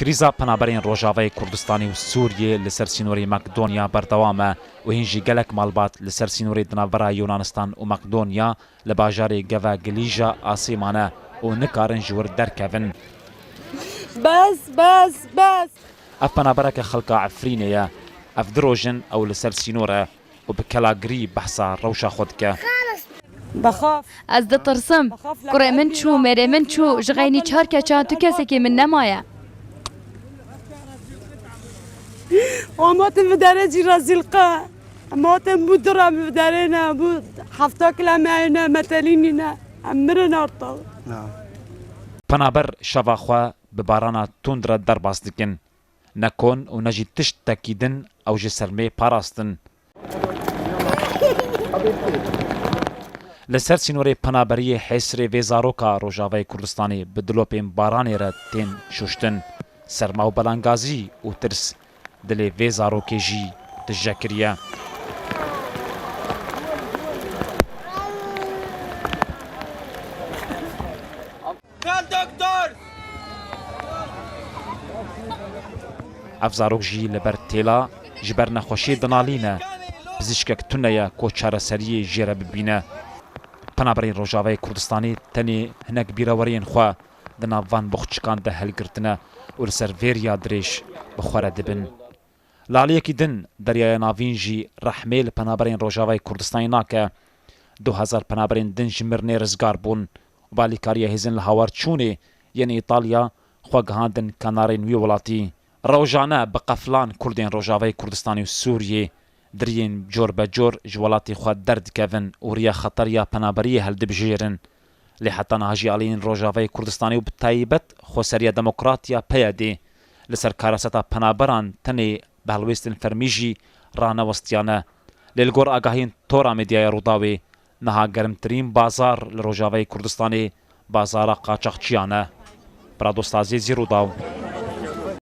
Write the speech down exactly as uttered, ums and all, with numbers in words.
Krîza penaberên Rojavayê Kurdistanê û Sûriyê li ser sînorê Makedonya berdewam e û hîn jî gelek malbat li ser sînorê di navbera Yunanistan û Makedonya li bajarê Geva Gilîja asê mane û nikarin ji wir derkevin. Bes, bes, bes! Ev penabereke xelka Efrînê ye. Ev du roj in ew li ser sînor e û bi kelagirî behsa rewşa xwe dike. Bexaf. Ez ditirsim. Kurê min çû, mêrê min çû, ji xeynî çar keçan tu kesekî min nemaye. Ama tu bi derê jî rezîl qe. Ama tu bu dura bi derê ne, bu hefta kila me ne, metelînî ne. Em mirin artal. Penaber şeva xwe bi barana tund re derbas dikin. Ne kon û ne jî tiştekî din ew ji sermê parastin. Li ser sînorê penaberiyê hêsirê vê zaroka Rojavayê Kurdistanê bi dilopên baranê re tên şuştin. Serma û belangazî û tirs dilê vê zarokê jî tije kiriye. Ev zarok jî li ber têla ji ber nexweşiyê dinalîne. Pizîşkek tune ye ku çareseriyê jê re bibîne. Penaberên Rojavayê Kurdistanê tenê hinek bîreweriyên xwe di nav van boxçikan de hilgirtine û li ser vê riya dirêj bi xwe re dibin. Li aliyekî din, Deryaya Navîn jî rehmê li penaberên Rojavayê Kurdistanê nake. Du hezar penaberên din ji mirinê rizgar bûn û bi alîkariya hêzên li hawar çûnê yên Îtalya xwe gihandin kenarên wî welatî. Rojane bi qeflan Kurdên Rojavayê Kurdistanê û Sûriyê di riyên cor be cor ji welatê xwe derdikevin û riya xeteriya penaberiyê hildibijêrin. Lê heta niha jî aliyên Rojavayê Kurdistanê û bi taybet Xweseriya Demokrat ya P Y D li ser kareseta penaberan tenê bi helwêstên fermî jî ranewestiyane. Lê li gor agahiyên Tora Medyaya Rûdawê, niha germtirîn bazar li Rojavayê Kurdistanê bazara qaçaxçiyan e. Pradost Azîzî, Rûdaw.